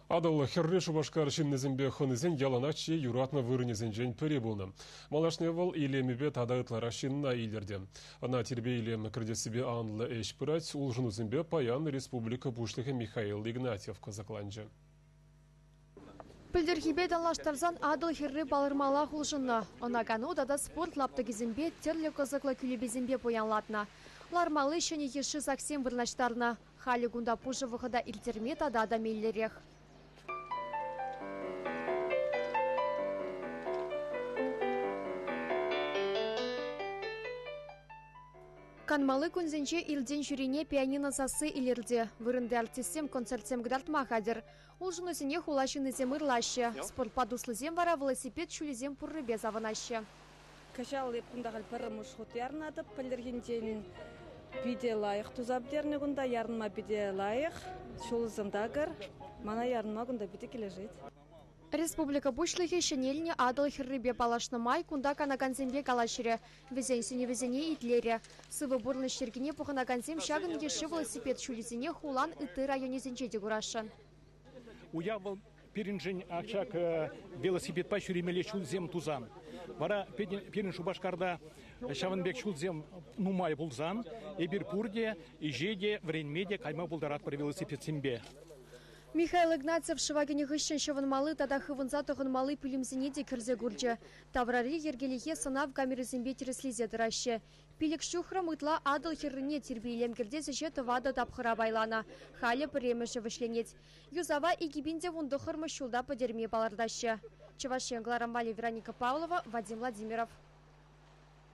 Атӑл хӗрри Шупашкар ҫыннисемпе хӑнисен яланах чи юратнӑ вырӑнӗсенчен пӗри пулнӑ. Малашне вӑл илемӗпе тата ытларах ҫынна илӗртӗ. Ӑна тирпей-илем кӗртессипе анлӑ ӗҫ пырать. Улшӑнусемпе паян республика Пуҫлӑхӗ Михаил Игнатьев кӑсӑкланчӗ. Пӗлтӗрхипе танлаштарсан Атӑл хӗрри палӑрмаллах улшӑннӑ. Ӑна кану тата спорт лаптӑкӗсемпе, тӗрлӗ кӑсӑклӑ кӳлепесемпе пуянлатнӑ. Лармалли ҫӗнӗ йышши саксем вырнаҫтарнӑ. Халӗ кунта пушӑ вӑхӑта ирттерме тата та меллӗрех. Канмалли кунсенче иртен-ҫӳрене пианино сасси илӗртӗ. Вырӑнти артистсем концертсем кӑтартма хатӗр. Улшӑнусене хула ҫыннисем ырлаҫҫӗ. Спортпа туслисем вара велосипед ҫулӗсем пуррипе савӑнаҫҫӗ. Кӑҫал эп кунта халь пӗрремӗш хут ярӑнатӑп. Пӗлтӗрхинчен питӗ лайӑх туса пӗтернӗ кунта. Ярӑнма питӗ лайӑх. Ҫулсем такӑр. Мана ярӑнма кунта питӗ килӗшет. Республика Пуҫлӑхӗ ҫӗнелнӗ Атӑл хӗррипе паллашнӑ май кунта канакансемпе калаҫрӗ, вӗсен сӗнӗвӗсене итлерӗ. Сывӑ пурнӑҫ йӗркине пӑхӑнакансем ҫакӑн йышши велосипед ҫулӗсене хулан ытти районӗсенче те курасшӑн. Уяв вӑл пирӗншӗн ҫак велосипедпа ҫӳремелли ҫулсем тусан. Вара пирӗн Шупашкарта ҫавӑн пек ҫулсем нумай пулсан эпир пурте ӗҫе те, вӗренме те кайма пултаратпӑр велосипедсемпе. Михаил Игнатьев шыва кӗнӗ хыҫҫӑн ҫӑвӑнмалли тата хывӑнса тӑхӑнмалли пӳлӗмсене те кӗрсе курчӗ. Таврари йӗркелӗхе сӑнав камерисемпе тӗрӗслесе тӑраҫҫӗ. Пилӗк ҫухрӑм ытла Атӑл хӗррине тирпей-илем кӗртес ӗҫе тӑватӑ тапхӑра пайланӑ. Халӗ пӗрремӗшӗ вӗҫленет. Юсава 2019 ҫулта пӗтерме палӑртаҫҫӗ. Чӑваш Ен кӑларӑмпа Вероника Павлова, Вадим Владимиров.